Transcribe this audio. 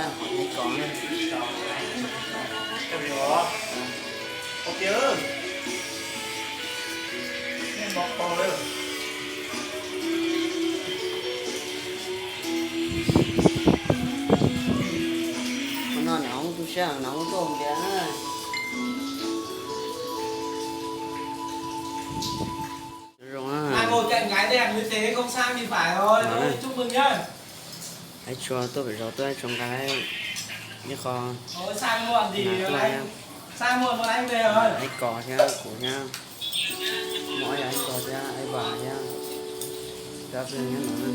Ib kos na. Ua no nov tu siab nov tuaj tias. Zoo na. Ib tshua tuaj pem zos tuaj ib tshua nqa ib qho na tuaj thiab. Ib kos thiab kuv thiab. Muaj ib yam ib kos thiab ib vas thiab. Cov twg nyob no na.